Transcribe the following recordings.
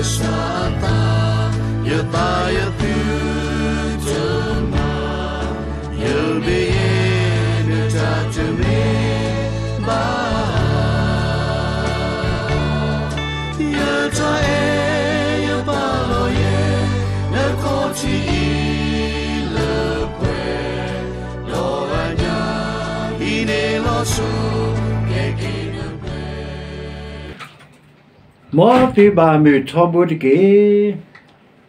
ကစၢ်အသး, ယသးယသုတမၤ, ယဘၣ်ယဲဒၣ်တၢ်တမ့ၢ်ဘၣ်. ယတၢ်အဲၣ်ယပာ်လီၤယဲ နခီၣ်ထံးအံၤလၢပှဲၤ, ဒီးအညၣ်ဟံးန့ၢ်လီၤဆူ ကဲက့ၤနပှဲၤ မ်သုဘၣ်မုာ်ထီဘိတက့ၢ်.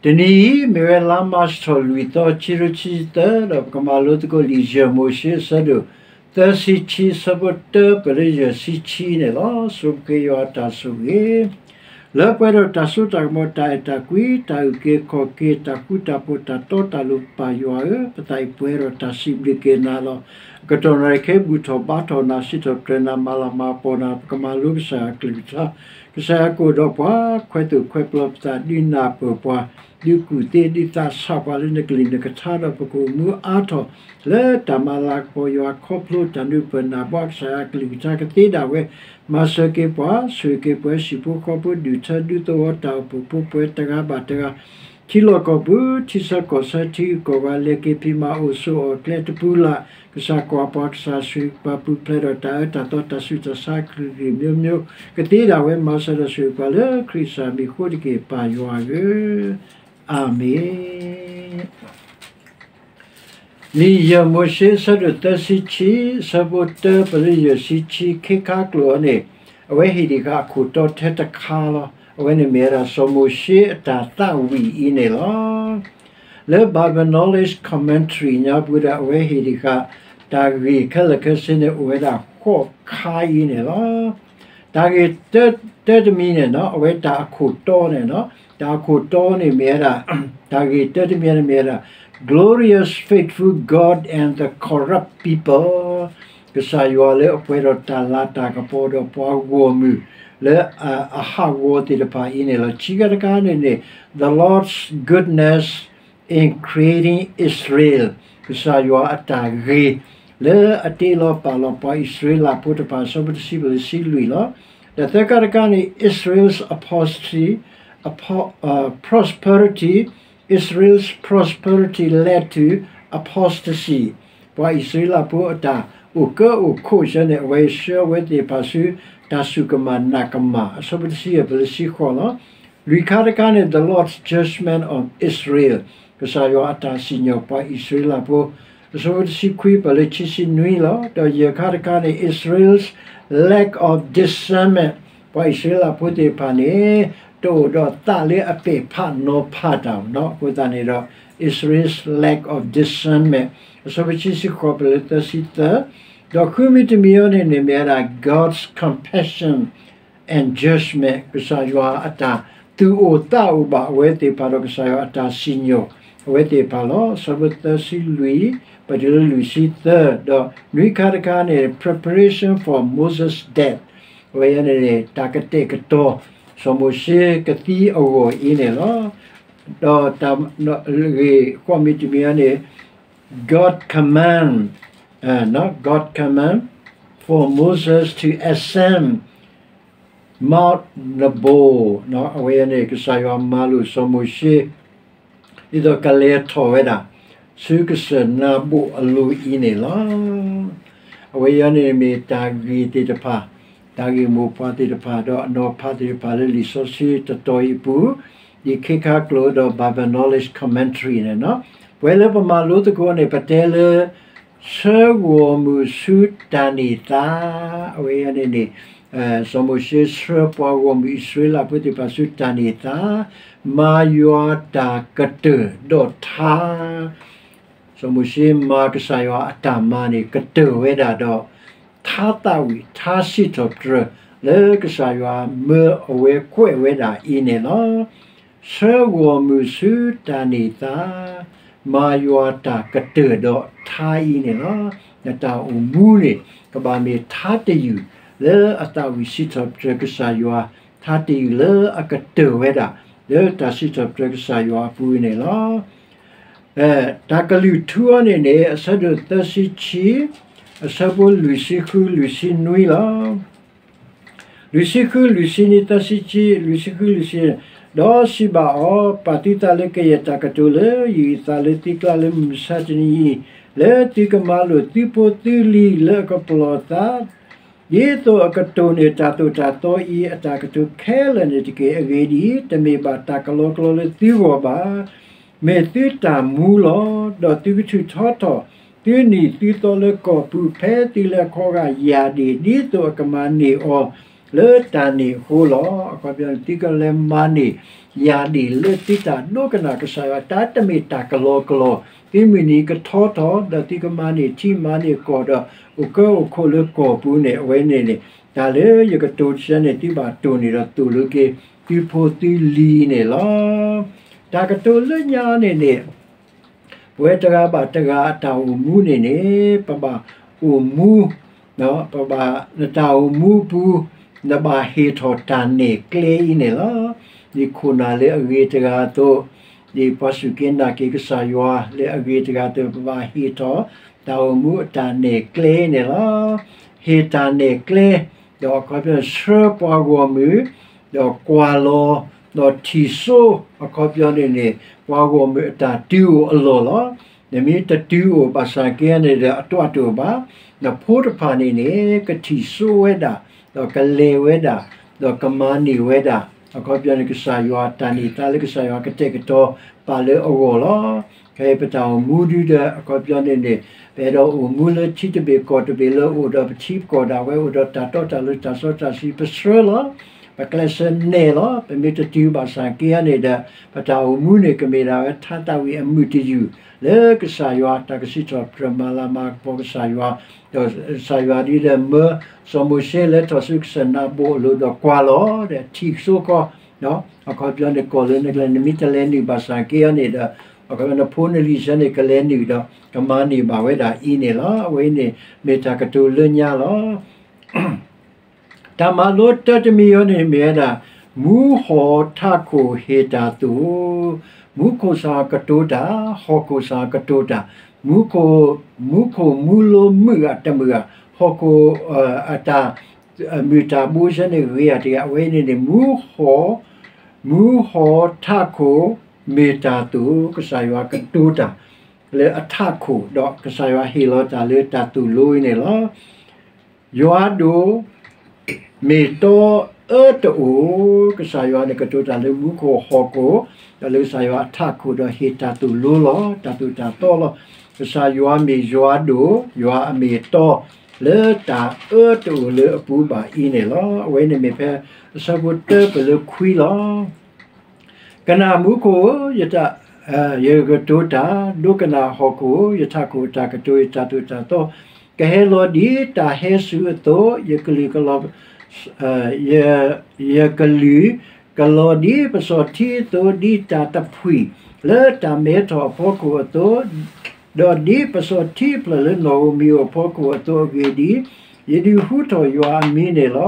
တနံၤအံၤ မ့ၢ်ဝဲလါမၢ်ၡးထီၣ်လွံၢ်သီ ခံကထိခံဆံသၢ ဒီးပကမၤလိသကိးလံာ်ယဲၢ်မိၤၡ့အဆၢဒိၣ် သၢဆံခံ ဆၢဖိတၢ ပလၢယဲၢ်ဆံခံန့ၣ်လီၤ. ဆိပဃ့ယွၤအတၢ်ဆိၣ်ဂ့ၤ လၢပှဲၤဒီးတၢ်စိတၢ်ကမီၤ တၢ်အဲၣ်တၢ်ကွံ တၢ်အုၣ်က့ၤခီၣ်က့ၤ တၢ်ဃူတၢ်ဖိး တၢ်တီတၢ်လိၤ ပၢ်ယွၤဧၢ, ပသးအံၤပှဲၤဒီးတၢ်စံးဘျုးက့ၤနၤလီၤ. အကတီၢ်နၣ်ရံၣ်ခဲအံၤ ဘူၣ်ထီၣ်ဘါထီၣ်နၤ စံးထီၣ်ပတြၢၤနၤ မၤလၤမၤကပီၤနၤ ပကမၤလိကစၢ်ယွၤအကလုၢ်ကထါ, ကစၢ်ယွၤကအိၣ်ဒီးပှၤ ခွဲးသိၣ်ခွဲးပျီပသး ဒုးနၢ်ပၢၢ်ပှၤ ဒုးကူၣ်သ့ ဒုးသးဆးပှၤလၢနကလုၢ်နကထါ ဒီးပကအိၣ်မူအါထီၣ် လၢတၢ်မၤလၤကပီၤယွၤခီဖျိတၢ်နုာ်ပၢၢ်နၢ်ဘှါ ကစၢ်ယွၤအကလုၢ်ကထါကသ့ဒၣ်ဝဲ မၤစၢၤက့ၤပှၤ ဆိၣ်ဂ့ၤက့ၤပှၤ ဟံၣ်ဖိဃီဖိ ဒူၣ်ထၢဒူသဝီ တၢ်အိၣ်ဖှိၣ်ဖိပှဲၤတဂၤဘၣ်တဂၤ ထံလီၢ်ကီၢ်ပူၤ ထံဆၢကီၢ်ဆၢ ထံဂုၤကီၢ်ဂၤ လဲၤက့ၤဖံးမၤအိၣ်ဆိးအီၣ်ကျဲတပူၤလၢ် ကစၢ်ကွၢ်ပှၤ ကစၢ်ဆိၣ်ဂ့ၤပှၤပူၤဖျဲးဒီးတၢ်အၢတၢ်သီ တၢ်ဆူးတၢ်ဆါအကလုာ်ကလုာ်မျိုးမျိုး ကသ့ဒၣ်ဝဲ မၤစၢၤဒီးဆိၣ်ဂ့ၤပှၤလၢခရံာ်ကစၢ်မံၤအဃိတက့ၢ် ပၢ်ယွၤဧၢ, အၤမ့ၣ်. လံာ်ယဲၢ်မိၤၡ့ အဆၢဒိၣ်သၢဆံခံ အဆၢဖိတၢ ပလၢယဲၢ်ဆံခံ ခ့ခါကျိာ်အံၤန့ၣ် အဝဲဟ့ၣ်ဒံးဃာ်အခိၣ်တီထဲတခါလီၤ. အဝဲန့ၣ်မ့ၢ်ဝဲဒၣ် စီၤမိၤၡ့အတၢ်သးဝံၣ်အံၤန့ၣ်လီၤ. လၢ Bible Knowledge Commentary ညါပူၤဒီး အဝဲဟ့ၣ်ဒံးဃာ် တၢ်ဂ့ၢ်ခဲလၢာ်ခဲဆ့န့ၣ် အိၣ်ဝဲဒၣ်ဃိးခါအံၤန့ၣ်လီၤ. တၢ်ဂ့ၢ်တၢတမံၤန့ၣ်နီၤ အဝဲတၢ်အခိၣ်တီန့ၣ်နီၤ, တၢ်အခိၣ်တီန့ၣ်မ့ၢ်ဝဲဒၣ် တၢ်ဂ့ၢ်တၢတမံၤန့ၣ်မ့ၢ်ဝဲဒၣ် Glorious faithful God and the corrupt people ကစၢ်ယွၤလၢအပှဲၤဒီးတၢ်လၤတၢ်ကပီၤဒီးပှၤဂီၢ်မုၢ်လၢအဟးဂီၤသ့ၣ်တဖၣ်အံၤန့ၣ်လီၤ. ခံခါတခါန့ၣ်န့ၣ် the Lord's goodness in creating Israel ကစၢ်ယွၤအတၢ်ဂ့ၤ လၢအတ့လီၤပာ်လီၤပှၤအံၣ်စရ့လးဖိတဖၣ် အဆၢဖိတဆံပလၢဆံလွံၢ်လီၤ. ဒီးသၢခါတခါန့ၣ် Israel's apostasy, apo- uh, prosperity, Israel's prosperity led to apostasy ပှၤအံၣ်စရ့လးဖိအတၢ်အိၣ်ကၢအိၣ်ခိးဆၢန့ၣ် အဝဲဆှၢအဝဲသ့ၣ်တဖၣ်ဆူ တၢ်စူၢ်ကမၣ်နာ်ကမၣ် အဆၢဖိတဆံယဲၢ်ပလၢဆံဃိးလီၤ. လွံၢ်ခါတခါန့ၣ် the Lord's judgment on Israel ကစၢ်ယွၤအတၢ်စံၣ်ညီၣ်ပှၤအံၣ်စရ့လးဖိ အဆၢဖိတဆံခွံပလၢခံဆံနွံလီၤ. ဒီးယဲၢ်ခါတခါန့ၣ် Israel's lack of discernment ပှၤအံၣ်စရ့လးဖိသ့ၣ်တဖၣ်န့ၣ် တအိၣ်ဒီးသးလၢအပဲာ်ဖးနီၤဖးတၢ်နီၤ အဃိသတးန့ၣ်ဒီး Israel's lack of discernment အဆၢဖိခံဆံဃိးပလၢသၢဆံသၢ ဒီးဃုမံၤတမံၤအံၤန့ၣ်န့ၣ် မ့ၢ်ဝဲဒၣ် God's compassion and judgment ကစၢ်ယွၤအတၢ်သူၣ်အိၣ်သးအိၣ်ဘၣ်အဝဲသ့ၣ်တဖၣ်ဒီး ကစၢ်ယွၤအတၢ်စံၣ်ညီၣ်အဝဲသ့ၣ်တဖၣ်လီၤ. အဆၢဖိသၢဆံလွံၢ် ပတုၤလၢလွံၢ်ဆံသၢ ဒီးနွံခါတခါန့ၣ် preparation for Moses' death အဝဲန့ၣ်န့ၣ် တၢ်ကတဲာ်ကတီၤ စီၤမိၤၡ့ကသံအဂီၢ်အံၤန့ၣ်လီၤ. ဒီးတၢ်ဂ့ၢ်ဃိးမံၤတမံၤအံၤန့ၣ် God command, God command for Moses to ascend Mount Nebo အဝဲန့ၣ် ကစၢ်ယွၤမၤလိာ်စီၤမိၤၡ့ ဒ်သိးကလဲၤထီၣ်ဝဲဒၣ် ဆူကစၢၢ်နၤဘိၣ်အလိၤအံၤန့ၣ်လီၤ. အဝဲအံၤန့ၣ်မ့ၢ်တၢ်ဂ့ၢ်သ့ၣ်တဖၣ် တၢ်ဂ့ၢ်မိၢ်ပှၢ်သ့ၣ်တဖၣ် ဒီးအနီၤဖးသ့ၣ်တဖၣ်လၢလံာ်စီဆှံတတီၤအံၤအပူၤ ဒ်ခ့ခါကျိာ်ဒီး Bible Knowledge Commentary န့ၣ်နီၤ ပဝဲလၢပမၤလိသကိးန့ၣ် ပတဲလၢ ဆှၢဂီၢ်မုၢ်ဆူတၢ်န့ၢ်သါ အဝဲအံၤန့ၣ်န့ၣ် စီၤမိၤၡ့ဆှၢပှၤဂီၢ်မုၢ်အံၣ်စရ့လးဖိသ့ၣ်တဖၣ်ဆူတၢ်န့ၢ်သါ မၤယွၤတၢ်ကတၢၢ်ဒီးထါ စီၤမိၤၡ့မၤကစၢ်ယွၤအတၢ်မၤန့ၣ် ကတၢၢ်ဝဲဒၣ်ဒီး ထါသးဝံၣ် ထါစံးထီၣ်ပတြၢၤ လၢကစၢ်ယွၤမၢအဝဲကွဲးဝဲဒၣ်အံၤန့ၣ်လီၤ. ဆှၢဂီၢ်မုၢ်ဆူတၢ်န့ၢ်သါ မၤယွၤတၢ်ကတၢၢ်ဒီးထါအံၤန့ၣ်လီၤ. နတၢ်အိၣ်မူန့ၣ် ကဘၣ်မ့ၢ်ထါတယုၢ် လၢအသးဝံၣ်စံးထီၣ်ပတြၢၤကစၢ်ယွၤ ထါတယုၢ်လၢအကတၢၢ်ဝဲဒၣ် လၢတၢ်စံးထီၣ်ပတြၢၤကစၢ်ယွၤအပူၤန့ၣ်လီၤ. တၢ်ကလုၢ်ထူအံၤန့ၣ်န့ၣ် အဆၢဒိၣ်သၢဆံခံ အဆၢဖိလွံၢ်ဆံဃု လွံၢ်ဆံနွံလီၤ. လွံၢ်ဆံဃု လွံၢ်ဆံနွံ သၢဆံခံ လွံၢ်ဆံဃု လွံၢ်ဆံ ဒီးစံးဘၣ်အီၤ, ပာ်သုသးလၢကယဲၢ်တၢ်ကတိၤလၢယအုၣ်အသးလၢသုကျါလၢမုၢ်မဆါတနံၤအံၤ, လၢသုကမၤလိာ်သုဖိသုလံၤလၢအကပျီၢ်သး, ဒ်သိးအကတိၤန့ၢ်တၢ်သိၣ်တၢ်သီအံၤအတၢ်ကတိၤခဲလၢာ်န့ၣ်တက့ၢ်. အဂ့ၢ်ဒ်အံၤ, တမ့ၢ်ဘၣ်တၢ်ကလီကလီလၢသုဂီၢ်ဘၣ်. မ့ၢ်သုတၢ်မူလီၤ. ဒီးသုကထုးထီထီၣ်သုနံၣ်သုသီလၢကီၢ်ပူၤ ဖဲသုလဲၤခီဂာ်ယာ်ဒ့ၣ် ဒ်သိးအကမၤန့ၢ်အီၤလၢတၢ်န့ၢ်အဃိလီၤ. အခီပညီန့ၣ် သုကလဲၤမၤန့ၢ်ယာ်ဒ့ၣ်လၢသုတၢ်ဒိကနၣ်ကစၢ်ယွၤ တၢ်တမ့ၢ်တၢ်ကလီကလီ, သုမုၢ်နံၤကထီထီၣ် ဒီးသုကမၤန့ၢ်ထံမၤန့ၢ်ကီၢ်ဒီး အိၣ်ကၢအိၣ်ခိးလၢကီၢ်ပူၤန့ၣ် အဝဲန့ၣ်န့ၣ် တၢ်လၢယကတိၤတဆၢန့ၣ် သုဘၣ်တိၢ်န့ၢ်ဒီးသိၣ်လိက့ၤ သုဖိသုလံၤန့ၣ်လီၤ. တၢ်ကတိၤလၢညါန့ၣ်န့ၣ် ပဝဲတဂၤဘၣ်တဂၤအတၢ်အိၣ်မူန့ၣ်န့ၣ် ပဘၣ်အိၣ်မူ, ပဘၣ် နတၢ်အိၣ်မူအပူၤ နဘၣ်ဟ့ၣ်ထီၣ်တၢ်နဲၣ်ကျဲအံၤန့ၣ်လီၤ. ဒ်ခိၣ်နၢ်လၢအဂ့ၤတဂၤအသိး, ဒ်ပှၤစူၢ်က့ၤနာ်က့ၤကစၢ်ယွၤလၢအဂ့ၤတဂၤအသိး ပဘၣ်ဟ့ၣ်ထီၣ်တၢ်အိၣ်မူအတၢ်နဲၣ်ကျဲအံၤန့ၣ်လီၤ. ဟ့ၣ်တၢ်နဲၣ်ကျဲ, ဒီးအခီပညီဆှၢပှၤဂီၢ်မုၢ်, ဒီးကွၢ်လီၤ, ဒီးထံၣ်စိ, အခီပညီန့ၣ်န့ၣ် ပှၤဂီၢ်မုၢ်အတၢ်တုၤအိၣ်အလီၢ်လီၤ. နမ့ၢ်တတုၤအိၣ်ဘၣ်ဆၣ်က့န့ၣ်ဒီး အတွးတအိၣ်ဘၣ်. နဖိတဖၣ်န့ၣ်န့ၣ် ကထံၣ်စိဝဲဒၣ်, ဒီးကလဲၤဝဲဒၣ်, ဒီးကမၤန့ၢ်ဝဲဒၣ်, အခီပညီန့ၣ် ကစၢ်ယွၤတၢ်န့ၢ်သါလၢကစၢ်ယွၤကတဲာ်ကတီၤပာ်လၢအဂီၢ်လီၤ. ခဲအံၤပတၢ်အိၣ်မူဒုဒီး အခီပညီန့ၣ်န့ၣ် ပအဲၣ်ဒိးအိၣ်မူလၢထံတဘ့ၣ်ကီၢ်တဘ့ၣ်လၢအိၣ်ဒီးပထံပကီၢ်ဒၣ်ဝဲ အိၣ်ဒီးတၢ်တီတၢ်လိၤတၢ်စီတၢ်ဆှံ ပဆှၢလီၤ. ပကျဲးစၢးနဲၣ်လီၤ. ပမ့ၢ်တတုၤဘၣ်ဆၣ်က့န့ၣ်ဒီး ပတၢ်အိၣ်မူန့ၣ် ကမ့ၢ်ဒၣ်ဝဲထါသးဝံၣ်အမုာ်တယုၢ် လၢကစၢ်ယွၤ တၢ်ကစံးထီၣ်ပတြၢၤမၤလၤမၤကပီၤကစၢ်ယွၤ, ဒီးကစၢ်ယွၤဒ်လဲၣ်မၢစီၤမိၤၡ့လဲၤထီၣ်ဆူကစၢၢ်နါဘိအလိၤဒီးကွၢ်လီၤဒီးထံၣ်စိဃီ, အခီပညီန့ၣ် ကီၢ်လၢနကလဲၤ နမ့ၢ်တလဲၤနုာ်ဘၣ်ဆၣ်က့အီၤန့ၣ်ဒီး အခီပညီနဖိနလံၤဆၢန့ၣ် ကလဲၤနုာ်ဒီး ကမၤန့ၢ်ဘၣ်ဝဲဒၣ်အံၤန့ၣ်လီၤ. အဝဲအံၤန့ၣ် မ့ၢ်တၢ်ကတိၤလၢညါလီၤ. တၢ်မၤလိတၢတမံၤအံၤန့ၣ်မ့ၢ်ဝဲဒၣ် မူဟီၣ်ထးခိၣ်ဟ့ၣ်တၢ်သိၣ်, မူခိၣ်စ့ၢ်ကတိၤတၢ်, ဟီၣ်ခိၣ်စ့ၢ်ကတိၤတၢ်, မူခိၣ်, မူခိၣ်မူလိမုာ်ဧါတမုာ်ဧါ, ဟီၣ်ခိၣ် အတၢ် မုၢ်တၢ်ဘိဆၢန့ၣ်ဂ့ၤဧါတဂ့ၤ, အဝဲအံၤန့ၣ်န့ၣ် မူဟီၣ်, မူဟီၣ်ထးခိၣ်မ့ၢ်တၢ်သိၣ်, ကစၢ်ယွၤကတိၤတၢ်လၢအထးခိၣ် ဒီးကစၢ်ယွၤဟ့ၣ်လီၤတၢ်လၢတၢ်သိၣ်လိအံၤန့ၣ်လီၤ. ယွၤဒိၣ် မ့ၢ်တီအၢတအိၣ်, ကစၢ်ယွၤန့ၣ်ကတိၤတၢ်လၢမူခိၣ်ဟီၣ်ခိၣ်, ဒီးလၢကစၢ်ယွၤအထးခိၣ်ဒီးဟ့ၣ်တၢ်သိၣ်လိလီၤ, တၢ်သိၣ်တၢ်သီလီၤ. ကစၢ်ယွၤမ့ၢ်ယွၤဒိၣ်, ယွၤအမ့ၢ်အတီ, လၢတၢ်အၢတအိၣ်လၢအပူၤဘၣ်အံၤန့ၣ်လီၤ. အဝဲန့ၣ်မ့ၢ်ဖဲအဆၢဖိတၢပၢၢ်လၢခွံလီၤ. ကနၣ်မူခိၣ်ဧၢ, ယတၢ်, ယကတိၤတၢ်, ဒိကနၣ်ဟီၣ်ခိၣ်ဧၢ, ယထးခိၣ်အတၢ်ကတိၤ, ယတၢ်သိၣ်တၢ်သီ ကဟဲလီၤဒ်တၢ်ဟဲစူၤအသိး, ယကလုၢ်ကလီၤ, ယ, ယကလုၢ်ကလီၤဒ်ပစီၤထံအသိး, ဒ်တၢ်တဖှံၣ်လၢတၢ်မဲထီၣ်အဖီခိၣ်အသိး, ဒီးဒ်ပစီၤထံအဖျၢၣ်လၢနီၣ်ဧိၤမံၤဧိၤအဖီခိၣ်အသိးအဂ့ၢ်ဒ်အံၤ, ယဒုးဟူထီၣ်ယွၤအမံၤန့ၣ်လီၤ.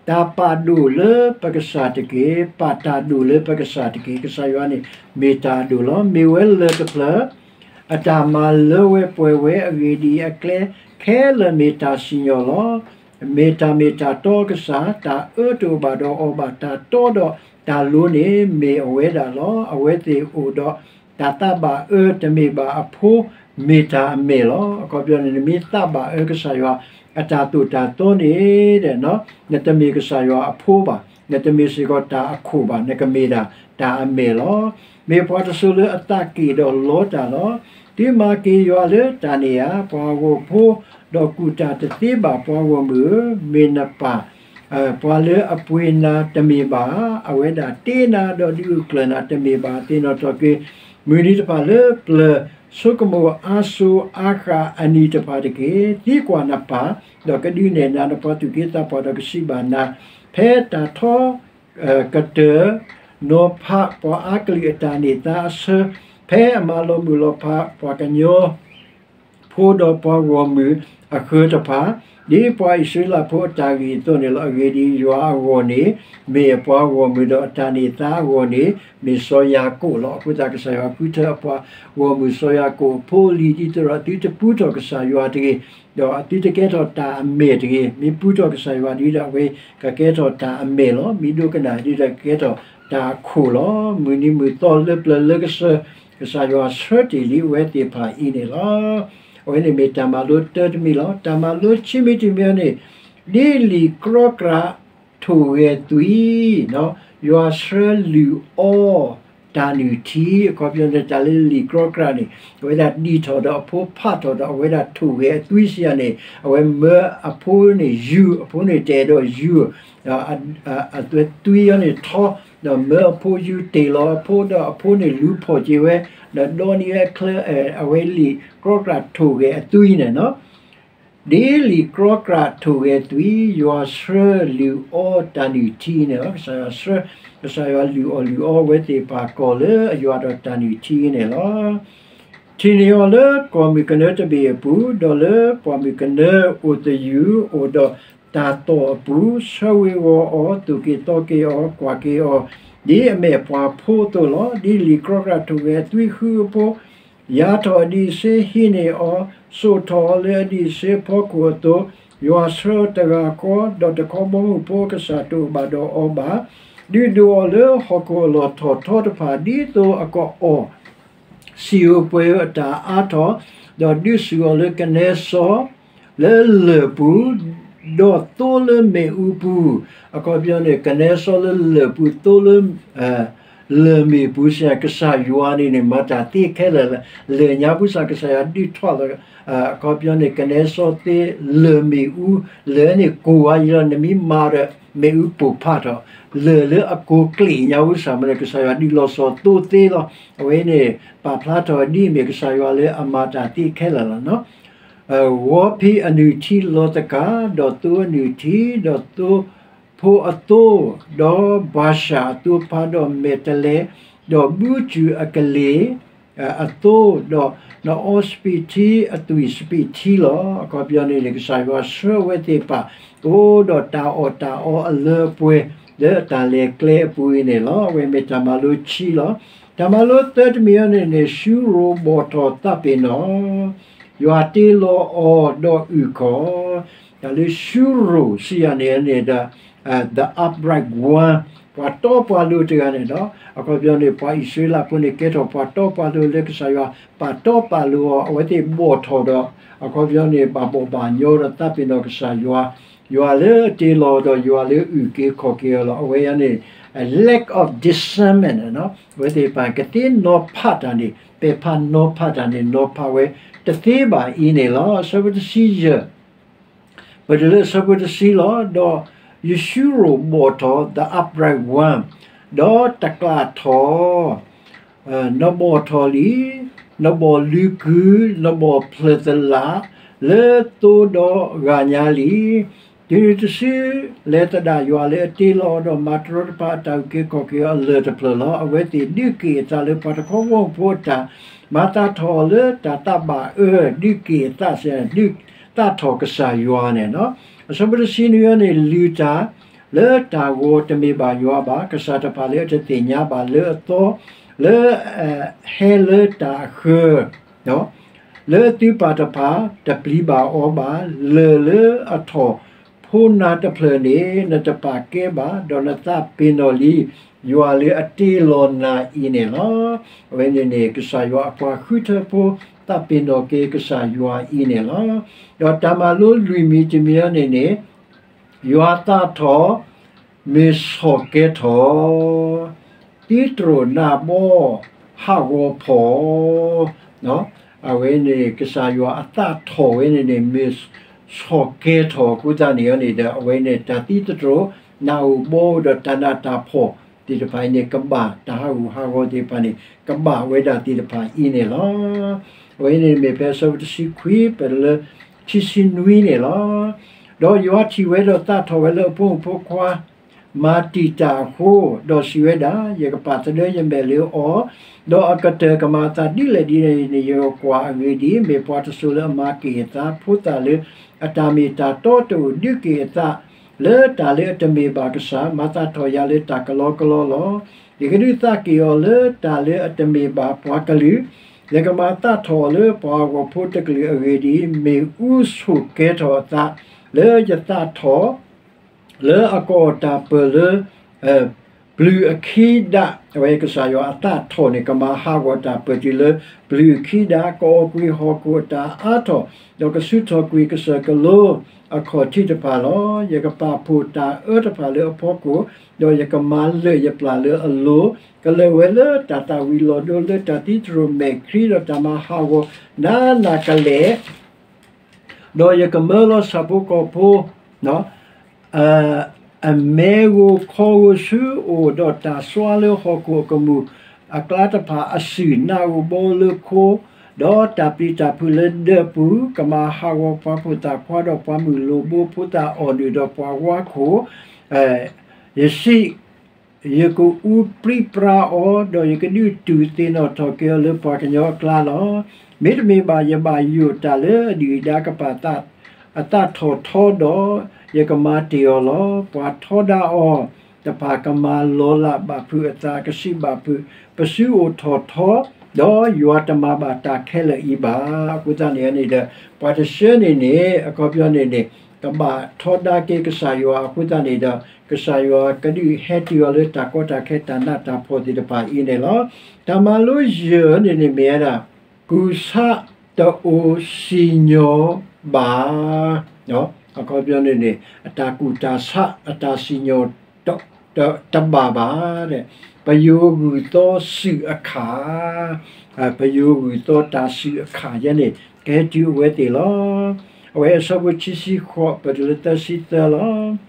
တၢ်ပာ်ဒိၣ်လၢပကစၢ်တက့ၢ်, ပာ်တၢ်ဒိၣ်လၢပကစၢ်တက့ၢ်. ကစၢ်ယွၤန့ၣ်မ့ၢ်တၢ်အဒိၣ်လီၤ. မ့ၢ်ဝဲလၢၢ်တဖျၢၣ် အတၢ်မၤလၢဝဲပှဲၤဝဲအဂ့ၢ်ဒ်အံၤ, အကျဲခဲလၢာ်မ့ၢ်တၢ်စံၣ်ညီၣ်လီၤ. မ့ၢ်တၢ်မ့ၢ်တၢ်တီကစၢ်, တၢ်အၢတအိၣ်ဘၣ်ဒီးအီၤဘၣ်, တၢ်တီဒီးတၢ်လိၤန့ၣ်မ့ၢ်အဝဲဒၣ်လီၤ. အဝဲသ့ၣ်အိၣ်ဒီးတၢ်သးဘၣ်အၢ, တမ့ၢ်ဘၣ်အဖိ, မ့ၢ်တၢ်အမဲာ်လီၤ. အခီပညီန့ၣ် နမ့ၢ်သးဘၣ်အၢကစၢ်ယွၤအတၢ်သိၣ်တၢ်သီန့ၣ်ဒီး နတမ့ၢ်ကစၢ်ယွၤအဖိဘၣ်, နတမ့ၢ်စ့ၢ်ကီးတၢ်အခိၣ်ဘၣ်, နကမ့ၢ်ဒၣ်တၢ်အမဲာ်လီၤ. မ့ၢ်ပှၤတစိၤလၢအသးက့ၣ်ဒီးလီတၢ်လီၤ. သုမၤက့ၤယွၤလၢတၢ်န့ၣ်ဧါ, ပှၤဂီၤဖိ, ဒီးကူၣ်တၢ်တသ့ဘၣ်. ပှၤဂီၢ်မုၢ်ဧၢ, မ့ၢ်နပၢ် ပှၤလၢအပှ့ၤနၤတမ့ၢ်ဘၣ်ဧါ. အဝဲဒၣ်တ့နၤဒီးဒုးဂုာ်ကျဲၤနၤတမ့ၢ်ဘၣ်. သ့ၣ်နီၣ်ထီၣ်က့ၤမုၢ်နံၤတဖၣ်လၢပျၢၤဆိကမိၣ်အါစိအါဃၣ်အနံၤတဖၣ်တက့ၢ်. သံကွၢ်နပၢ်, ဒီးကဒုးနဲၣ်နၤနပှၤသူၣ်က့သးပှၢ်ဒီးကစံးဘၣ်နၤ, ဖဲတၢ်ထီ ကတၢၢ် နီၤဖးပှၤအါကလုာ်အတၢ်န့ၢ်သါအဆၢ, ဖဲအမၤလီၤမုၢ်လီၤဖးပှၤကညီဖိဒီးပှၤဂီၢ်မုၢ်အဃၢၤတဖၣ်, ဒ်ပှၤအံၣ်စရ့လးဖိအတၢ်ဂ့ၢ်အသိးန့ၣ်လီၤ. အဂ့ၢ်ဒ်အံၤ, ယွၤအဂီၢ်န့ၣ် မ့ၢ်အပှၤဂီၢ်မုၢ်, ဒီးအတၢ်န့ၢ်သါအဂီၢ်န့ၣ် မ့ၢ်စီၤယၤကိာ်လီၤ. အဃိသတး ကစၢ်ယွၤဃုထၢအပှၤဂီၢ်မုၢ် စီၤယၤကိာ်အဖိအလံၤ ဒ်သိးဒီး သုတပူထီၣ်ကစၢ်ယွၤတဂ့ၤ, ဒီးသုတကဲထီၣ်တၢ်အမဲာ်တဂ့ၤ. မ့ၢ်ပူထီၣ်ကစၢ်ယွၤဒ်ဒီး အဝဲကကဲထီၣ်တၢ်အမဲာ်လီၤ. မ့ၢ်ဒိကနၣ်ဒ်ဒီး ကကဲထီၣ်တၢ်အခိၣ်လီၤ. မုၢ်နံၤမုၢ်သီလၢပျၢၤလၢကစၢၢ်, ကစၢ်ယွၤဆှၢတ့ၢ်လံအဝဲသ့ၣ်တဖၣ်အံၤန့ၣ်လီၤ. အဝဲန့ၣ်မ့ၢ်တၢ်မၤလိတၢတမံၤလီၤ. တၢ်မၤလိခံမံၤတမံၤန့ၣ်, ဒ်လံာ်ကြီကြးထိၣ်ဂဲၤသွံၣ်, ယွၤဆှၢလုၢ်အီတၢ်နုၢ်ထံ, အခီပညီန့ၣ် တၢ်လၢလံာ်ကြီကြးန့ၣ် အဝဲဒၣ်ဒံၣ်ထီၣ်ဒီးအဖိ ဖးထီၣ်ဒီးအဝဲဒၣ်ထိၣ်ဂဲၤအသွံၣ်စံးယၤန့ၣ် အဝဲမၢအဖိန့ၣ်ယူၤ, အဖိန့ၣ်တအဲၣ်ဒိးယူၤ, အသွံၣ်အီၤန့ၣ်ထီ, ဒီးမၢအဖိယူၤတ့ၢ်လီၤအဖိဒီးအဖိန့ၣ်လူၤဖီၣ်က့ၤဝဲ, ဒီးဒိးန့ၢ်ဝဲအချၢ, အဝဲလံာ်ကြီကြးထိၣ်ဂဲၤအသွံၣ်န့ၣ်လီၤ. ဒ်လံာ်ကြီကြးထိၣ်ဂဲၤသွံၣ်, ယွၤဆှၢလုၢ်အီတၢ်နုၢ်ထံန့ၣ်လီၤ. ကစၢ်ယွၤဆှၢ, ကစၢ်ယွၤလုၢ်အီၣ်လုၢ်အီဝဲသ့ၣ်တဖၣ်ကီၢ်လၢအယွၤဒီးတၢ်နုၢ်ထံန့ၣ်လီၤ. ထံၣ်န့ၢ်အီၤလၢကီၢ်မုၢ်ကနၢတဘ့ၣ်အပူၤ, ဒီးလၢပှၢ်မုၢ်ကနၢအိၣ်သယုၢ်အိၣ်ဒီးတၢ်သီၣ်အပူၤ, ဆၢဝ့ၤဝီၤအီၤ, သူၣ်က့ၤသီက့ၤအီၤ, ကွၢ်က့ၤအီၤ, ဒ်အမဲာ်ပှၤဖိအသိးလီၤ. ဒ်လံာ်ကြီကြးထိၣ်ဂဲၤအသွံၣ်ဃုအဖိ ယၤထီၣ်အဒံးအဆၢ, ဟံးန့ၢ်အီၤ, စိာ်ထီၣ်အီၤလၢအဒံးအဆၢအဖီခိၣ်အသိး, ယွၤဆှၢအီၤတဂၤဃီ, ဒီးတခီဘီမုၢ်ဖိအကစၢ်တအိၣ်ဘၣ်ဒီးအီၤဘၣ်. ဒုးဒိၣ်အီၤလၢဟီၣ်ခိၣ်အလီၢ်ထီၣ်ထီတဖၣ်, ဒ်သိးအကအီၣ် စံာ်ဧိၤပှဲၤဧိၤအတၢ်အါထီၣ်, ဒီးဒုးစူၣ်အီၤလၢကနဲစီ လၢလၢၢ်ပူၤ, ဒီးသိလၢမ့ၣ်အူပူၤ, အခီပညီန့ၣ် ကနဲစီလၢလၢၢ်ပူၤ, သိလၢ လၢၢ်မ့ၣ်ပူၤစံး, ကစၢ်ယွၤန့ၣ်န့ၣ် မၤတၢ်သ့ခဲလၢာ်လီၤ. လၢၢ်ညါပူၤစ့ၢ် ကစၢ်ယွၤဒုးထွဲလီၤ, အခီပညီန့ၣ် ကနဲစီသ့ လၢၢ်မ့ၣ်အူ, လၢၢ်န့ၣ်ကိၢ်ဝါယံၤလီၤ, နမ့ၢ်မၤဒီး မ့ၣ်အူပိၢ်ဖးထီၣ်, လၢၢ်လၢအကိၢ်ကျ့ၣ်ညါပူၤစ့ၢ်မ့ၢ်န့ၣ် ကစၢ်ယွၤဒုးလီၤဆီသိသ့လီၤ. အဝဲန့ၣ် ပာ်ဖျါထီၣ်ဒ်အမ့ၢ် ကစၢ်ယွၤလၢအမၤတၢ်သ့ခဲလၢာ်လီၤ. ဂီၤဖံးအနုၢ်ထံလီၤသကၤ, ဒီးသိအနုၢ်ထံ, ဒီးသိဖိအသိ, ဒီးဘၤၡၣ်အသိဖါ, ဒီးမဲာ်တဲးလဲး, ဒီးဘူစူၣ်အကလ့ၢ်အသိ, ဒီးနအီစပံးထံအသွံၣ်စပံးထံလီၤ. အခီပညီန့ၣ်န့ၣ် ကစၢ်ယွၤဆှၢအဝဲသ့ၣ်တဖၣ် အိၣ်ဒီးတၢ်အီၣ်တၢ်အီအလၢအပှဲၤ လၢအတၢ်လဲၤကျဲအပူၤအံၤန့ၣ်လီၤ. အဝဲမ့ၢ်တၢ်မၤလိခံလီၤ. တၢ်မၤလိသၢတမံၤအံၤန့ၣ်န့ၣ် ရှူရိၣ်ဘီၣ်ထီၣ်သးပ့ၤနီၣ်, ယွၤတ့လီၤအီၤဒီးအုၣ်ခီၣ်, တၢ်လၢရှူရိၣ်စံးယၤန့ၣ်န့ၣ်ဒီး the upright one, ပှၤတီပှၤလိၤတဂၤန့ၣ်ဒီး အခီပညီန့ၣ် ပှၤအံၣ်စရ့လးဖိန့ၣ် ကဲထီၣ်ပှၤတီပှၤလိၤလၢကစၢ်ယွၤပာ်တီပာ်လိၤအီၤ, အဝဲသ့ၣ်ဘီၣ်ထီၣ်ဒီး အခီပညီန့ၣ် ဘၣ်ဘီၣ်ဘၣ်ညီဒီးသးပ့ၤနီၣ်ကစၢ်ယွၤ, ယွၤလၢအတ့လီၤဒီး ယွၤလၢအုၣ်က့ၤခီၣ်က့ၤအီၤလီၤ. အဝဲအံၤန့ၣ် lack of discernment အဝဲသ့ၣ်တဖၣ် ကသ့နီၤဖးတၢ်န့ၣ် ပဲာ်ဖးနီၤဖးတၢ်န့ၣ် နီၤဖးဝဲတသ့ဘၣ်အံၤန့ၣ်လီၤ. အဆၢဖိတဆံယဲၢ် ပတုၤလၢအဆၢဖိတဆံလီၤ. ဒီးယရှူရိၣ်ဘီၣ်ထီၣ် the upright one, ဒီးတကျးထီၣ်, နဘီၣ်ထီၣ်လံ, နဘီၣ်လုၢ်ကုၢ်, နဘီၣ်ဖျၢၣ်သလၣ် လၢသိဒီဂၤညါလံ. တုၤနုၤတစုလဲၤသဒၣ်ယွၤလၢအတ့လီၤအီၤဒီးမၤတရီတပါအတၢ်အုၣ်က့ၤခီၣ်က့ၤအီၤအလၢၢ်တဖျၢၣ်လီၤ. အဝဲသ့ၣ်ဒုးက့ၣ်အသးလၢပှၤတခီဘီမုၢ်ဖိအတၢ် မၤသးထီၣ်အီၤလၢတၢ်သးဘၣ်အၢ, ဒုးက့ၣ်အသးစ့ၢ် ဒုးသးထီၣ်ကစၢ်ယွၤန့ၣ်လီၤ. အဆၢဖိတဆံနွံအံၤန့ၣ် လုၢ်တၢ်လၢတၢ်ဂီၤတမ့ၢ်ဘၣ်ယွၤဘၣ်, ကစၢ်တဖၣ်လၢအတသ့ၣ်ညါဘၣ်လၢအသီ, လၢအဟဲလၢတၢ်အဃၢၤ လၢသုပၢ်တဖၣ်တပျံၤဘၣ်အီၤဘၣ်, လၢၢ်လၢအထီၣ်ဖိနၤတဖျၢၣ်န့ၣ် နတပာ်ကဲဘၣ်, ဒီးနသးပ့ၤနီၣ်လံ ယွၤလၢအတ့လီၤနၤအံၤန့ၣ်လီၤ. အဝဲန့ၣ်န့ၣ် ကစၢ်ယွၤအပှၤဃုထၢဖိ သးပ့ၤနီၣ်က့ၤကစၢ်ယွၤအံၤန့ၣ်လီၤ. ဒီးတၢ်မၤလိလွံၢ်မံၤတမံၤအံၤန့ၣ်န့ၣ် ယွၤသးထီၣ် မ့ၢ်ဆီၣ်ကဲထီၣ် သံတြိာ်နးဘီ ဟးဂီၤဖီၣ်, အဝဲန့ၣ် ကစၢ်ယွၤအသးထီၣ်ဝဲန့ၣ်န့ၣ် မ့ၢ်ဆီၣ်ကဲထီၣ်အဃိသတးန့ၣ်န့ၣ်ဒီး အဝဲန့ၣ် တၢ်သံသတြိာ် နးဧိၤဘီဧိၤဒီးတၢ်နးတၢ်ဖှီၣ်သ့ၣ်တဖၣ်အံၤန့ၣ် ကဘၣ်တၢ်ဟးဂူာ်ဟးဂီၤသ့ၣ်တဖၣ်န့ၣ် ကဘၣ်ဝဲဒၣ်သ့ၣ်တဖၣ်အံၤန့ၣ်လီၤ. အဝဲန့ၣ်မ့ၢ်ဖဲအဆၢဖိတဆံခွံ ပတုၤလၢခံဆံနွံန့ၣ်လီၤ. ဒီးယွၤထံၣ်ဝဲဒီးသးထီၣ်ဝဲလၢအဖိမုၣ်ဖိခွါ မၤတံာ်တာ်အဃိ, ဒီးစံးဝဲဒၣ်, ယကပာ်သဒၢယမဲာ်လၢအီၤ, ဒီးအကတၢၢ်ကမၤအသးဒ်လဲၣ်ဒ်လဲၣ်န့ၣ် ယကကွၢ်. အဂ့ၢ်ဒ်အံၤ, မ့ၢ်ပှၤတစိၤလၢအမၤက့ၤအသး, ဖိသၣ်လၢအတၢ်မ့ၢ်တၢ်တီတအိၣ်, ဒုးက့ၤအသးလၢတၢ်လၢအတမ့ၢ်ဘၣ်ကစၢ်, မၤသးထီၣ်ယၤလၢတၢ်ကလီကလီလီၤ. ယကဒုးသးက့ၤအီၤလၢတၢ်လၢအတမ့ၢ်ဘၣ်ပှၤကလုာ်, ယကမၤသးထီၣ်အီၤလၢပှၤဂီၤဖိတကလုာ်. အဂ့ၢ်ဒ်အံၤ, မ့ၣ်အူဆိၣ်ကဲထီၣ်အသးလၢယသးထီၣ် လၢအကအီၣ်တၢ်ပၢၢ်လၢ ပျုၤအခံဒး, အဝဲကစၢ်ယွၤအသးထီၣ်န့ၣ် ကမၤဟးဂီၤတၢ်ပၢၢ်တုၤလၢပျုၤအခံဒး, ကအီၣ်ကွံာ်ဟီၣ်ခိၣ်အတၢ်အါထီၣ်, ဒီးကဆူးထီၣ်ကွံာ်ကစၢၢ်ကလိအခီၣ်ထံးတဖၣ်လီၤ. ယကပာ်ဖှိၣ်တၢ်အၢတဖၣ်လၢအဖီခိၣ်, ဒီးယကမၤလၢာ်ယပျၢ်လၢအလိၤ, ကလၢာ်ဝဲလၢတၢ်သၣ်ဝံၤလီၤဒိလၢတၢ်သံသရိာ်မဲာ်ချံ, ဒီးတၢ်မၤဟးဂီၤနးနးကလဲာ် ဒီးယကမၢလီၤဆၣ်ဖိကီၢ်ဖိ အမဲဂိၢ်ခီဂိၢ်ဆူအအိၣ်, ဒီးတၢ်စွါလၢဟီၣ်ခိၣ်အကမူၣ်အကျါတဖၣ်အစုၣ်, နးဧိၤဘီဧိၤလၢခိ, ဒီးတၢ်ပျံၤတၢ်ဖုးလၢဒၢးပူၤ, ကမၤဟးဂီၤပှၤဖိသၣ်ခွါ, ဒီးပှၤမုၣ်လိၣ်ဘိ, ဖိသၣ်အီၣ်နုၢ်, ဒီးပှၤဝါခိၣ်, ယစံး, ယကအူပြံပြါအီၤ, ဒီးယကဒုးတူၢ်သ့ၣ်နီၣ်ထီၣ်က့ၤအီၤလၢပှၤကညီအကျါလီၤ. မ့တမ့ၢ်ဘၣ်, ယဘၣ်ယိၣ်တၢ်လၢအဒုၣ်အဒါကပာ်အသးထီၣ်ထီဒီး, ယကမၤတ့ၢ်အီၤလီၤ. ပှၤထီဒါအီၤတဖၣ်ကမၤလီၤလးဘၣ်ဖုးအသး, ကစံးဘၣ်ဖုး, ပစုအိၣ်ထီၣ်ထီ, ဒီးယွၤတမၤဘၣ်တၢ်ခဲလၢာ်အံၤဘၣ်. အဃိသတးန့ၣ်န့ၣ်ဒီး, ပှၤတဆှၢန့ၣ်န့ၣ် အခီပညီန့ၣ်န့ၣ် ကဘၣ်ထီဒါက့ၤကစၢ်ယွၤအဃိသတးန့ၣ်ဒီး, ကစၢ်ယွၤကဒုးဟဲတုၤအီၤလၢတၢ်ကီတၢ်ခဲတၢ်နးတၢ်ဖှီၣ်သ့ၣ်တဖၣ်အံၤန့ၣ်လီၤ. တၢ်မၤလိယဲၢ်န့ၣ်န့ၣ်မ့ၢ်ဝဲဒၣ်, ကူၣ်ဆးတအိၣ်စံၣ်ညီၣ်ဘၣ် အခီပညီန့ၣ်န့ၣ် အတၢ်ကူၣ်တၢ်ဆး အတၢ်စံၣ်ညီၣ်တဘၣ်ဘၣ်, ပယိၤဂုၢ်သီစုၣ်အခၣ်, ပယိၤဂုၢ်သီတၢ်စုၣ်အခၣ်ယဲန့ၣ် ကဟဲတုၤအဝဲသ့ၣ်လီၤ. အဝဲအဆၢဖိခံဆံဃိး ပတုၤလၢသၢဆံသၢလီၤ.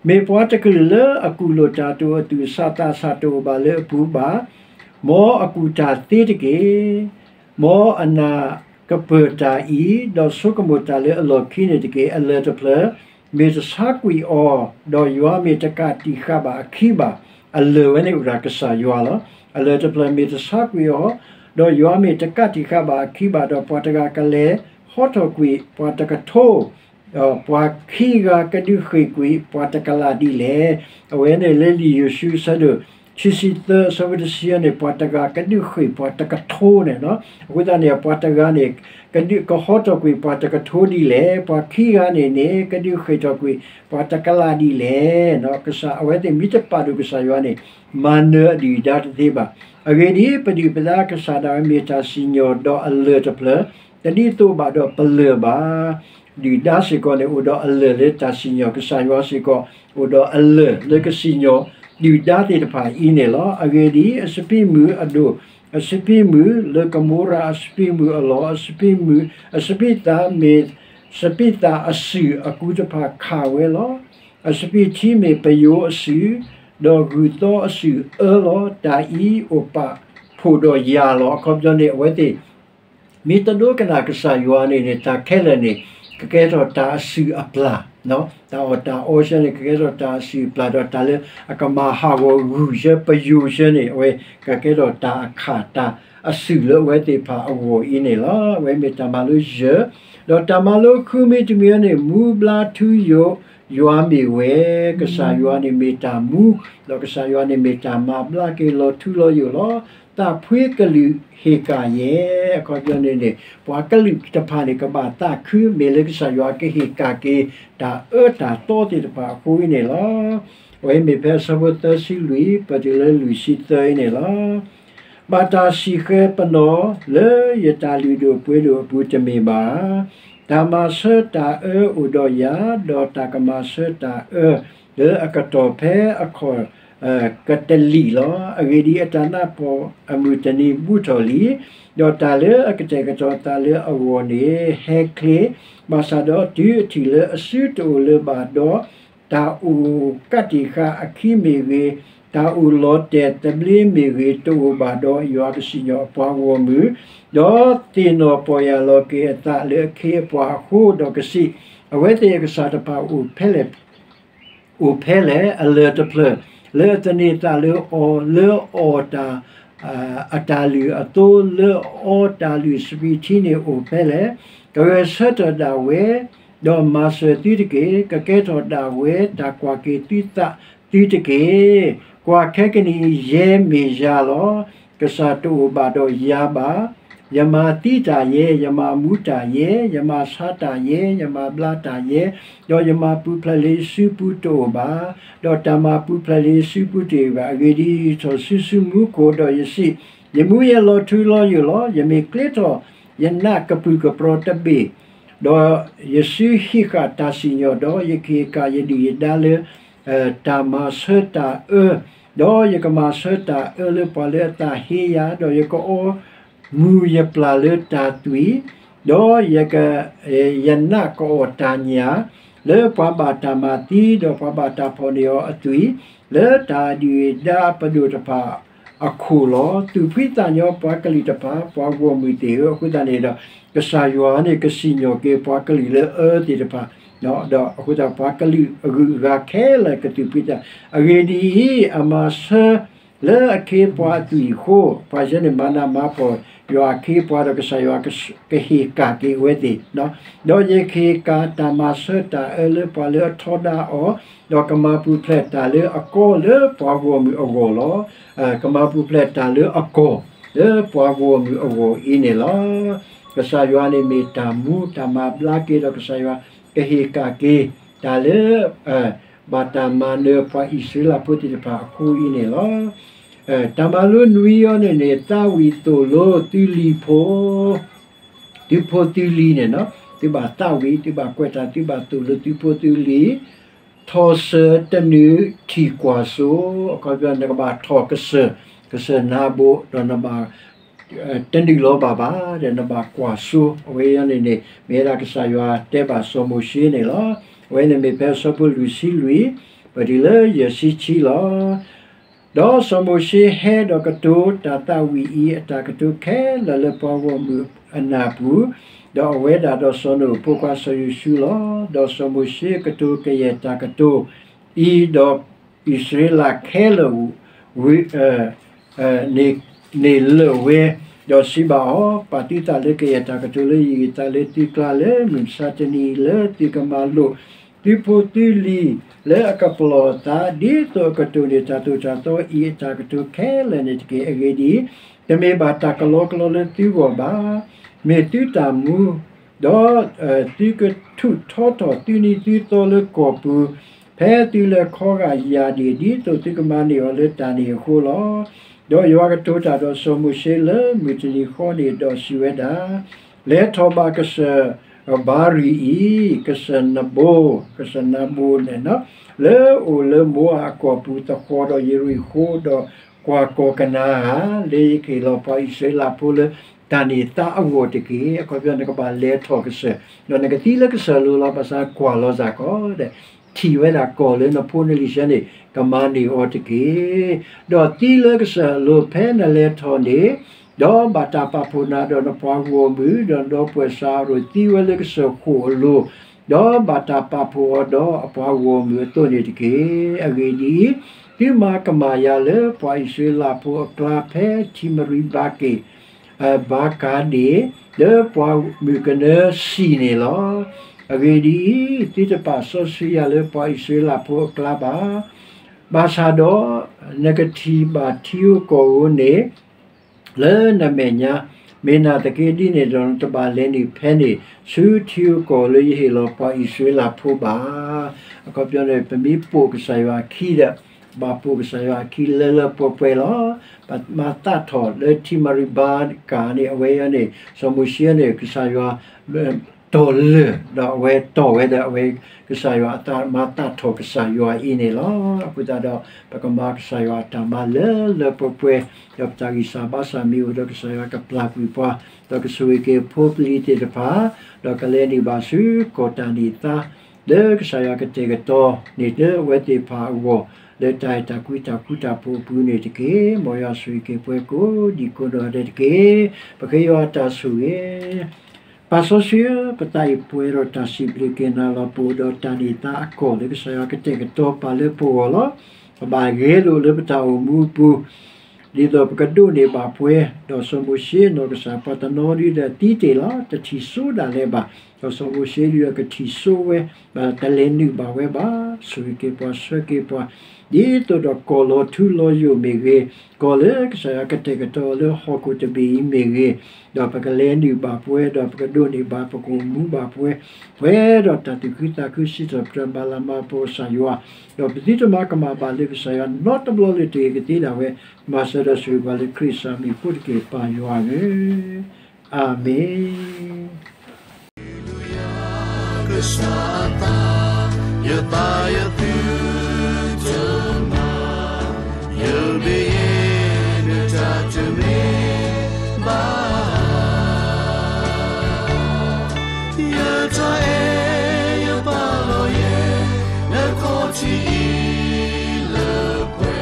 မ့ၢ်ပှၤတကလုာ်လၢအကူၣ်လိာ်တၢ်တအိၣ်, အသူၣ်အဆးသးဆးတအိၣ်ဘၣ်လၢအပူၤဘၣ်, မ်အကူၣ်တၢ်သ့တက့ၢ်. မ်အနၢ်ကပၢၢ်တၢ်အံၤ, ဒီးဆိကမိၣ်တၢ်လၢအလီၢ်ခံန့ၣ်တက့ၢ်. အလၢၢ်တဖျၢၣ် မ့ၢ်တဆါကွံာ်အီၤ, ဒီးယွၤမ့ၢ်တကးတံာ်ဃာ်ဘၣ်အခံဘၣ်, အလၢၢ်ဝဲန့ၣ်အိၣ်ဒၣ်ကစၢ်ယွၤလီၤ. အလၢၢ်တဖျၢၣ်မ့ၢ်တဆါကွံာ်အီၤ, ဒီးယွၤမ့ၢ်တကးတံာ်ဃာ်ဘၣ်အခံဘၣ်, ဒီးပှၤတဂၤကလဲၤဟီထီၣ်ကွံာ် ပှၤတကထိ ဒီးပှၤခံဂၤကဒုးဃ့ၢ်ကွံာ် ပှၤတကလးဒ်လဲၣ်. အဝဲန့ၣ်လၢလံာ်ယိၤၡူ အဆၢဒိၣ်ခံဆံသၢ အဆၢဖိတဆံန့ၣ် ပှၤတဂၤကဒုးဃ့ၢ်ပှၤတကထိန့ၣ်လီၤ. အဃိသတးန့ၣ် ပှၤတဂၤန့ၣ် ကဒုးကဟီထီၣ်ကွံာ်ပှၤတကထိဒ်လဲၣ်, ပှၤခံဂၤန့ၣ်န့ၣ် ကဒုးဃ့ၢ်ထီၣ်ကွံာ်ပှၤတကလးဒ်လဲၣ်. ကစၢ်အဝဲသ့ၣ်မ့ၢ်တပာ်ဒိၣ်ကစၢ်ယွၤန့ၣ် မၤနၢၤအဒုၣ်အဒါတသ့ဘၣ်. အဂ့ၢ်ဒ်အံၤ, ပဒုၣ်ပဒါကစၢ်ဒၣ်ဝဲမ့ၢ်တၢ်စံၣ်ညီၣ်ဒီးအလၢၢ်တဖျၢၣ်, တဒ်သိးဘၣ်ဒီးပလၢၢ်ဘၣ်. ဒုၣ်ဒါစ့ၢ်ကီးန့ၣ် အိၣ်ဒီးအလၢၢ်လၢတၢ်စံၣ်ညီၣ်, ကစၢ်ယွၤစ့ၢ်ကီး အိၣ်ဒီးအလၢၢ်လၢကစံၣ်ညီၣ် ဒုၣ်ဒါသ့ၣ်တဖၣ်အံၤန့ၣ်လီၤ. အဂ့ၢ်ဒ်အံၤ, အစပံးမုၢ်အဒိၣ်, အစပံးမုၢ်လၢကမိရၤ, အစပံးမုၢ်အလီၢ်, အစပံးမုၢ်, အစပံးသၣ်မ့ၢ်စပံးသၣ်အစုၣ်အကူတဖၣ်ခးဝဲလီၤ. အစပံးထံမ့ၢ်ပယိၤအစုၣ်, ဒီးဂုၢ်သီအစုၣ်အၢလီၤ. တၢ်အံၤအိၣ်ပာ်ဖှိၣ်ဒီးယၤလီၤ. အခီပညီန့ၣ် အဝဲသ့ၣ် မ့ၢ်တဒိကနၣ်ကစၢ်ယွၤန့ၣ်န့ၣ် တၢ်ခဲလၢာ်န့ၣ် ကကဲထီၣ်တၢ်အစုၣ်အပျၢ်, တၢ်အီၣ်တၢ်အီဆၢန့ၣ် ကကဲထီၣ်တၢ်အစုၣ်အပျၢ်, ဒီးတၢ်လၢအကမၤဟးဂီၤဂုၢ်ဆၢပယိၤဆၢန့ၣ် အဝဲကကဲထီၣ်တၢ်အခၣ်တၢ်အစုၣ်လၢအဝဲသ့ၣ်တဖၣ်အဂီၢ်အံၤန့ၣ်လီၤ. အဝဲမ့ၢ်တၢ်မၤလိယဲၢ်, ဒီးတၢ်မၤလိဃုမံၤတမံၤန့ၣ် မူဘျါထူယိာ် ယွၤမ့ၢ်ဝဲ, ကစၢ်ယွၤန့ၣ်မ့ၢ်တၢ်မူ, ဒီးကစၢ်ယွၤန့ၣ်မ့ၢ်တၢ်မၤဘျါက့ၤလီၤထူလီၤယိာ်လီၤ. သးဖှံကလုာ်ဟ့ၣ်ကၣ်ယဲ, အခီပညီန့ၣ်န့ၣ် ပှၤကလုာ်တဖၣ်န့ၣ် ကဘၣ်သးခု မ့ၢ်လၢကစၢ်ယွၤကဟ့ၣ်ကၣ်က့ၤ တၢ်အၢတၢ်သီသ့ၣ်တဖၣ်အဃိအံၤန့ၣ်လီၤ. အဝဲမ့ၢ်ဖဲအဆၢဖိသၢဆံလွံၢ် ပတုၤလၢလွံၢ်ဆံသၢအံၤန့ၣ်လီၤ. ဘၣ်တၢ်စံၣ်ဃဲၤပနီၣ်လၢယတၢ်လုၢ်ဒိၣ်ပှ့ၤဒိၣ်အပူၤတမ့ၢ်ဘၣ်ဧါ. တၢ်မၤဆၢတၢ်အၢအိၣ်ဒီးယၤ, ဒီးတၢ်ကမၤဆၢတၢ်အၢလၢအကတီၢ်ဖဲအခီၣ်ကတလံာ်လီၤ. အဂ့ၢ်ဒ်အံၤ, အတၢ်နးပီၣ်အမုၢ်တနံၤဘူးထီၣ်လံ, ဒီးတၢ်လၢအကတဲာ်ကတီၤအသးလၢအဂီၢ်န့ၣ်ဟဲချ့, ဘၣ်ဆၣ်ဒီးတုၤအထံၣ်လၢအစုတအိၣ်လၢၤဘၣ်ဒီး, တၢ်အိၣ်ကးတံာ်ဃာ်အခံမ့ၢ်ဂ့ၤ, တၢ်အိၣ်လီၤတဲာ်သဘျ့မ့ၢ်ဂ့ၤ တအိၣ်ဘၣ်ဒီး ယွၤကစံၣ်ညီၣ်အပှၤဂီၢ်မုၢ်, ဒီးသ့ၣ်နီၣ်ပီၢ်ယၢ်လီၤက့ၤအသးလၢအခ့အပှၤအဃိ, ဒီးကစံး, အဝဲသ့ၣ်အကစၢ်တဖၣ်အိၣ်ဖဲလဲၣ် အိၣ်ဖဲလဲၣ်, အလၢၢ်တဖျၢၣ်လၢအသန့ၤသးလၢအီၤ, လၢအီၣ်တၢ်, အတၢ်လုၢ်အသိ, လၢအီတၢ်လုၢ်စပံးထံန့ၣ်အိၣ်ဖဲလဲၣ်, ကဂဲၤဆၢထၢၣ်ဒၣ်ဝဲ, ဒီးမၤစၢၤသုတက့ၢ်. ကကဲထီၣ်ဒၣ်ဝဲတၢ်ကွၢ်က့ၤသုသးသုတက့ၢ်. ကွၢ်ခဲကနံၣ်အံၤ ယဲမ့ၢ်ယၤလီၤ. ကစၢ်တအိၣ်ဘၣ်ဒီးယၤဘၣ်. ယမၤသံတၢ်ယဲ, ယမၤမူတၢ်ယဲ, ယမၤဆါတၢ်ယဲ, ယမၤဘျါတၢ်ယဲ, ဒီးယမၤပူၤဖျဲးလၢယစုပူၤတအိၣ်ဘၣ်, ဒီးတၢ်မၤပူၤဖျဲးလၢယစုပူၤတအိၣ်ဘၣ်. အဂ့ၢ်ဒ်အံၤ, ယထီၣ်စုစုမူခိၣ်, ဒီးယစံး, ယမူယဲလီၤထူလီၤယိာ်လီၤ. ယမ့ၢ်ကျဲထီၣ်ယနးကပုာ်ကပြီတဘ့ၣ်, ဒီးယစုဟံးဃာ်တၢ်စံၣ်ညီၣ်, ဒီးယကဟ့ၣ်ကၣ်ယဒုၣ်ယဒါလၢ တၢ်မၤဆၢတၢ်အၢ, ဒီးယကမၤဆၢတၢ်အၢလၢပှၤလၢအသးဟ့ယၤ, ဒီးယကအီမူၤယပျၢ်လၢတၢ်သွံၣ်, ဒီးယက, ယနးကအီၣ်တၢ်ညၣ်, လၢပှၤဘၣ်တၢ်မၤသံ, ဒီးပှၤဘၣ်တၢ်ဖီၣ်န့ၢ်အီၤအသွံၣ်, လၢတၢ်ဒုၣ်ဒါအပဒိၣ်တဖၣ်အခိၣ်လီၤ. သူၣ်ဖှံသးညီပှၤကလုာ်တဖၣ်, ပှၤဂီၢ်မုၢ်သ့ၣ်ဧၢ, အဃိသတးန့ၣ်ဒီး ကစၢ်ယွၤန့ၣ် ကစံၣ်ညီၣ်က့ၤပှၤကလုာ်လၢအအၢသ့ၣ်တဖၣ်, ဒီးအဃိသတးပှၤကလုာ်အဂုၤအဂၤခဲလၢာ်ကသူၣ်ဖှံသး, အဂ့ၢ်ဒ်အံၤ, အမၤဆၢလၢအခ့အပှၤအသွံၣ်အဃိ, ပှၤယဲန့ၣ်မၤနးမၤဖှီၣ်ယွၤအခ့အပှၤဒီးကစၢ်ယွၤကဟ့ၣ်ကၣ်က့ၤအဝဲသ့ၣ်, ဒီးယကဟ့ၣ်ကၣ်တၢ်မၤဆၢတၢ်အၢလၢပှၤလၢအထီဒါအီၤ, ဒီးကမၤပူၤဖျဲးတၢ်လၢအကီလၢပှၤဂီၢ်မုၢ်အဂီၢ်လီၤ. ကမၤပူၤဖျဲးတၢ်လၢအကီၢ်လၢပှၤဂီၢ်မုၢ်အဂီၢ်အံၤန့ၣ်လီၤ. ကစၢ်ယွၤန့ၣ်မ့ၢ်တၢ်မူတၢ်မၤဘျါက့ၤဒီးကစၢ်ယွၤကဟ့ၣ်ကၣ်က့ၤတၢ်လၢ ဘၣ်တၢ်မၤနၢၤပှၤအံၣ်စရ့လးဖိသ့ၣ်တဖၣ်အဃိအံၤန့ၣ်လီၤ. တၢ်မၤလိနွံအံၤန့ၣ်န့ၣ် သးဝံၣ်သိၣ်လိသုလံၤဖိ သုဖိသုလံၤန့ၣ်, သုဘၣ်သးဝံၣ်, သုဘၣ်ကွဲးတၢ်, သုဘၣ်သိၣ်လိသုဖိသုလံၤ, ထီၣ်စၢၤတနုာ်ထံၣ်ကွၢ်စိ, အခီပညီနကဘၣ်ထီၣ်ကစၢၢ်, ကစၢၢ်နါဘိ, ဒီးနဘၣ် တနုာ်လီၤဘၣ်ဘၣ်ဒီး နဘၣ်ကွၢ်စိ, အဝဲအံၤန့ၣ်န့ၣ် မ့ၢ်ဝဲဒၣ်ကစၢ်ယွၤတဲဘၣ်စီၤမိၤၡ့န့ၣ်လီၤ. အဝဲန့ၣ်မ့ၢ်ဖဲအဆၢဖိလွံၢ်ဆံလွံၢ် ပတုၤလၢယဲၢ်ဆံဆံလီၤ. ဒီးစီၤမိၤၡ့ဟဲဒီးကတိၤတၢ်သးဝံၣ်အံၤအတၢ်ကတိၤခဲလၢာ်လၢပှၤဂီၢ်မုၢ်အနၢ်ပူၤ, ဒီးအဝဲဒၣ်ဒီးစီၤနိၣ်အဖိခွါစီၤယိၤၡူလီၤ. ဒီးစီၤမိၤၡ့ကတိၤကယဲၢ်တၢ်ကတိၤအံၤ, ဒီးအံၣ်စရ့လးခဲလၢာ်ဝံၤ န့ၣ်လၢာ်ဝဲ, ဒီးစံးဘၣ်အီၤ, ပာ်သုသးလၢကယဲၢ်တၢ်ကတိၤလၢယဂံၢ်သးလၢသုကျါလၢမုၢ်မဆါတနံၤအံၤလၢသုကမၤလိာ် သုဖိသုလံၤလၢအကပလီၢ်အသး ဒ်သိးအကတိၤန့ၢ်တၢ်သိၣ်တၢ်သီအံၤအတၢ်ကတိၤခဲလၢာ်န့ၣ်တက့ၢ်. အဂ့ၢ်ဒ်အံၤ, တမ့ၢ်ဘၣ်တၢ်ကလီကလီလၢသုဂီၢ်ဘၣ်. မ့ၢ်သုတၢ်မူ, ဒီးသုကထုးထီထီၣ်သုနံၤသုသီလၢကီၢ်ပူၤ, ဖဲသုလဲၤခီဂာ်ယၢ်ဒၣ် ဒ်သိးသုကမၤန့ၢ်အီၤလၢတၢ်န့ၣ်အဃိလီၤ. ဒီးယွၤကတိၤတၢ်ဒီးစီၤမိၤၡ့လၢမုၢ်တနံၤဃီန့ၣ် ဒီးစံးဝဲဒၣ်, လဲၤထီၣ်ဘၣ်ကစၢၢ်ဘၤရံၤအံၤ, ကစၢၢ်နၤဘိ, ကစၢၢ်နၤဘိန့ၣ်, လၢအအိၣ်လၢမိအးအကီၢ်ပူၤသဃီၤဒီးယရံၣ်ဃိး, ဒီးကွၢ်ကီၢ်ကနၤဧၣ်ဧၣ်, လၢယကဟ့ၣ်လီၤပှၤအံၣ်စရ့လးဖိလၢတၢ်န့ၢ်သါအဂီၢ်တက့ၢ်. အခီပညီနကဘၣ်လဲၤထီၣ်ကစၢၢ်, ဒီးနကသံလၢကစၢၢ်လိၤလီၤ. ဘၣ်ဆၣ်ကွၢ်လီၤစ့ၢ်ကီးဒီး ထံၣ်ဝဲဒၣ်ကီၢ်လၢနဖိနလံၤဆှၢန့ၣ် ကမၤန့ၢ်အီၤတက့ၢ်. ဒီးသံလၢကစၢၢ်အလိၤဖဲနလဲၤထီၣ်န့ၣ်, ဒီးဘၣ်တၢ်ပာ်ဖှိၣ်နၤဒီးနပှၤဂီၢ်မုၢ်, ဒီးနဒီပုၢ်ဝဲၢ်စၤအရိၣ်သံဝဲလၢကစၢၢ်ဃိာ်အလိၤ, ဒီးဘၣ်တၢ်ပာ်ဖှိၣ်အီၤဒီးအပှၤဂီၢ်မုၢ်အသိးန့ၣ်တက့ၢ်. အဂ့ၢ်ဒ်အံၤ, သုမၤကမၣ်ယၤလၢပှၤအံၣ်စရ့လးဖိအကျါဖဲထံမရံဘၤက့ၣ် ဘၤကၤဒ့ၣ်, လၢပှၤမုၣ်ကနၢစံၣ်န့ၣ်လီၤ. အဂ့ၢ်ဒ်အံၤ, သုတဘၣ်စီဆှံယၤလၢပှၤအံၣ်စရ့လးဖိအကျါဘၣ်. ဘၣ်ဆၣ်ဒီး နကထံၣ်ဘၣ်ထံဧိၤကီၢ်ဧိၤန့ၣ် လၢနမဲာ်ညါ, မ့ၢ်နာ်သက့ဒ်န့ၣ်ဒီး နတဘၣ်လဲၤနုာ်ဖဲန့ၣ် ဆူထံဧိၤကီၢ်ဧိၤလၢယဟ့ၣ်လီၤပှၤအံၣ်စရ့လးဖိဘၣ်. အခီပညီန့ၣ် ပမ့ၢ်ပိာ်ကစၢ်ယွၤအခံဒီး ဘၣ်ပိာ်ကစၢ်ယွၤအခံလၢလၢပှဲၤပှဲၤလီၤ. ပမၤသးထီၣ်လၢထံမရံဘၤကၤန့ၣ် အဝဲအံၤန့ၣ် စီၤမိၤၡ့န့ၣ် ကစၢ်ယွၤ တီၢ်လၢာ် ဒီးအဝဲတီၢ်ဝဲဒီးအဝဲ ကစၢ်ယွၤအတၢ်မၤသးထီၣ်ကစၢ်ယွၤအံၤန့ၣ်လီၤ. အဃိသတးဒီး ပကမၤကစၢ်ယွၤအတၢ်မၤလၢလၢပှဲၤပှဲၤ, ဒီးပတၢ်ဂံၢ်စၢ်ဘါစၢ်မ့ၢ်အိၣ်ဒီးကစၢ်ယွၤကပျၢ်ကွံာ်ပှၤ, ဒီးကဆိၣ်ဂ့ၤက့ၤဖိပလံၤသ့ၣ်တဖၣ်, ဒီးကလဲၤနုာ်ဘၣ်ဆူကီၢ်တၢ်န့ၢ်သါ လၢကစၢ်ယွၤကတဲာ်ကတီၤန့ၢ်လၢအဝဲသ့ၣ်တဖၣ်အဂီၢ်, လၢတၢ်အဲၣ်တၢ်ကွံတၢ်ဃူတၢ်ဖိးအပူၤန့ၣ်တက့ၢ်. မ်ယွၤဆိၣ်ဂ့ၤက့ၤပှၤကိးဒံကိးနီၢ်ဒဲးတက့ၢ်. ပဃ့ယွၤအတၢ်ဆိၣ်ဂ့ၤ ပၢ်စီဆှံဧၢ, ပသးအံၤပှဲၤဒီးတၢ်စံးဘျုးက့ၤနၤလီၤ. ပအိၣ်ဒီးတၢ်န့ၢ်သါအကီၢ်လၢကစၢ်ယွၤကတဲာ်ကတီၤပာ်လၢပဂီၢ်လီၤ. ပဘၣ်ဂဲၤလိာ်လၢပတၢ်အိၣ်မူအပူၤ, ဒ်သိးပကဒိးန့ၢ်ဘၣ်ပှဲၤ, ဒီးစီၤမိၤၡ့နီၢ်ကစၢ်ပှၤတနီၤဒ်ဒီးသံတ့ၢ်လီၤ, တထံၣ်စိဒၣ်လဲာ်ဘၣ်. ဒီးစီၤမိၤၡ့ဒ်ဒီးကထံၣ်စိဝဲ, ဘၣ်တလဲၤနုာ်ဘၣ်ဝဲဘၣ်. ဆိၣ်ဂ့ၤက့ၤပှၤဆှၢက့ၤပှၤ, ဒ်သိးဒီးကီၢ်လီၤထူလီၤယိာ်မ့ၢ်ဂ့ၤ, ကီၢ်လၢကစၢ်ယွၤကတဲာ်ကတီၤလၢဟီၣ်ခိၣ်တဘ့ၣ်အံၤမ့ၢ်ဂ့ၤ, ဒီးပကလဲၤနုာ်ဘၣ်ပှဲၤ, ဒီးပကဒိးန့ၢ်ဘၣ်, ပကအိၣ်မူဘၣ်ပှဲၤ, ပှဲၤဒီးတၢ်သူၣ်ခုသးခုစံးထီၣ်ပတြၢၤမၤလၤမၤကပီၤကစၢ်ယွၤ, ဒီးပသုတမၤကမၣ်ဘၣ်လၢကစၢ်ယွၤနီတဘျီလၢတဂ့ၤကသ့ဒၣ်ဝဲ, မၤစၢၤဒီးဆိၣ်ဂ့ၤပှၤလၢခရံာ်ကစၢ်မံၤအဃိတက့ၢ် ပၢ်ယွၤဧၢ, အၤမ့ၣ်. ကစၢ်အသး, ယသးယသုတမၤ, ယမ့ၢ်ယဲနတၢ်တမ့ၢ်ဘၣ်. ယတၢ်အဲၣ်ယပာ်လီၤယဲ, နခီၣ်ထံးအံၤလၢပှဲ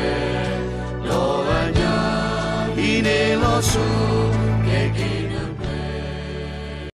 ၤ, ဒီးအညၣ်အံၤန့ၣ်လီၤဆီ